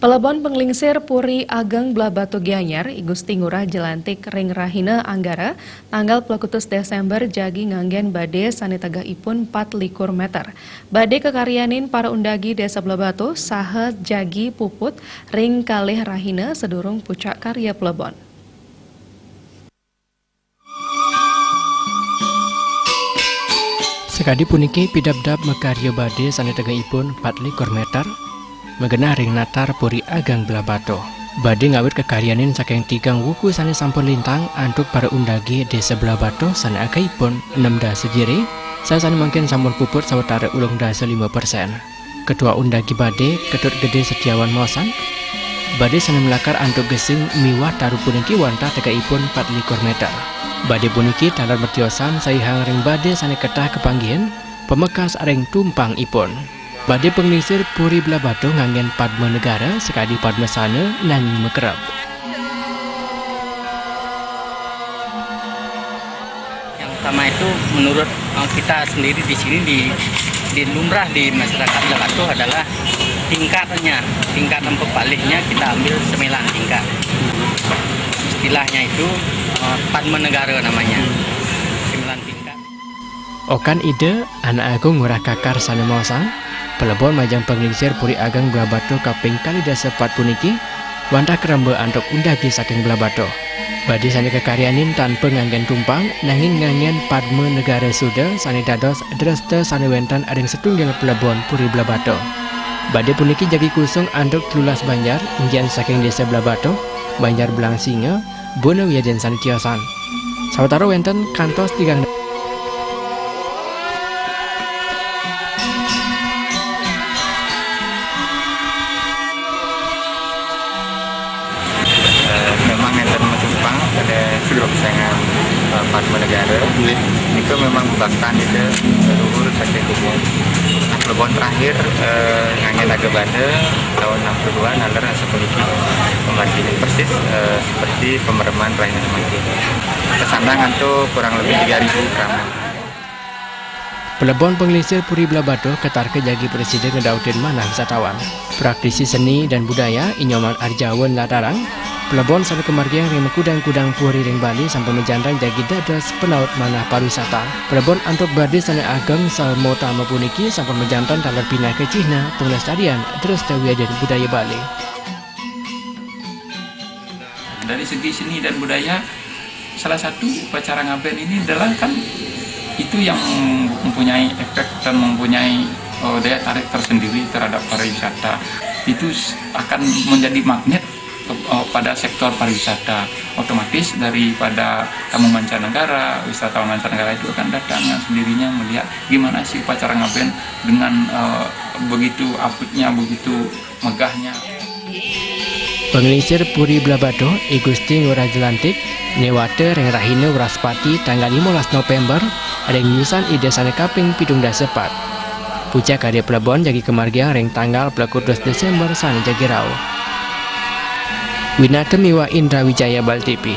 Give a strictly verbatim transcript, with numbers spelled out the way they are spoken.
Pelebon Penglingsir Puri Ageng Blahbatuh Gianyar, I Gusti Ngurah Jelantik ring rahina Anggara, tanggal pelakutus Desember jagi nganggén badé sané tegehipun pat likur méter. Badé kakaryanin para undagi Désa Blahbatuh saha jagi puput ring kalih rahina sadurung pucak karya pelebon. Sakadi puniki pidabdab makarya badé sané tegehipun pat likur méter, magenah ring natar Puri Ageng Blahbatuh. Badé ngawit kakaryanin saking tigang wuku sané sampun lintang antuk para undagi Désa Blahbatuh sané agehipun enem dasa jiri, saha sané mangkin sampun puput sawatara ulung dasa lima persén. Ketua Undagi Badé, Ketut Gedé Setiawan maosang, badé sané malakar antuk gesing miwah taru puniki wantah tegehipun pat likur méter. Badé puniki taler matiosan saihang ring badé sané ketah kapanggihin, pamekas ring tumpangipun. Badé Penglingsir Puri Blahbatuh nganggén Padma Negara sakadi Padmasana nanging makereb. Yang utama itu menurut, eh, kita sendiri di sini, di, di lumrah di masyarakat Blahbatuh adalah tingkatnya, tingkat tempat palihnya kita ambil sembilan tingkat. Istilahnya itu, eh, Padma Negara namanya. Sembilan tingkat. Okan Ida, Anak Agung Ngurah Kakar sané maosang, pelebon majeng Penglingsir Puri Ageng Blahbatuh kaping kalih dasa pat puniki, wantah karemba antuk undagi saking Blahbatuh. Badé sané kakaryanin tanpa nganggén tumpang, nanging nganggén Padma Negara Suda sané dados dresta sané wénten ring satunggal pelebon Puri Blahbatuh. Badé puniki jagi kusung antuk telulas banjar, inggih saking Désa Blahbatuh, Banjar Belang Singa, Bona Wiadin sané tiosan. Sawatara wénten kantos tigang Eh, memang enten matumpang pada grup sangan, eh, Padma Negara. Nggih. Nika memang baktan Ida leluhur saking kubur. Nah, pelebon terakhir, eh, nganggén Naga Banda tahun enam puluh dua, naler sapuniki. Pemargin persis, eh, seperti pemereman rahina mangkin. Kesandang antuk kurang lebih tiga ribu krama. Pelebon Penglingsir Puri Blahbatuh katarka jagi prasida ngedautin manah wisatawan. Praktisi seni dan budaya, I Nyoman Arjawa nlatarang, pelebon sané kamargiang ring makudang-kudang puri ring Bali sampun majanten jagi dados pelaut manah pariwisata. Pelebon antuk badé sané ageng saha mautama puniki sampun majanten taler pinaka cihna panglestarian dresta wiadin budaya Bali. Dari segi seni dan budaya, salah satu upacara ngaben ini adalah kan itu yang mempunyai efek dan mempunyai, eh, daya tarik tersendiri terhadap pariwisata. Itu s-, akan menjadi magnet, eh, pada sektor pariwisata. Otomatis daripada tamu mancanegara, wisatawan mancanegara itu akan datang dengan sendirinya melihat gimana sih upacara ngaben dengan, eh, begitu apiknya, begitu megahnya. Penglingsir Puri Blahbatuh, I Gusti Ngurah Jelantik, newata ring rahina Wraspati tanggal limolas Novémber, ring yusan Ida sané kaping pitung dasa pat. Pucak karya pelebon jagi kamargiang ring tanggal pelakutus Desember sané jagi rauh. Winata miwah Indra Wijaya, Bali T V.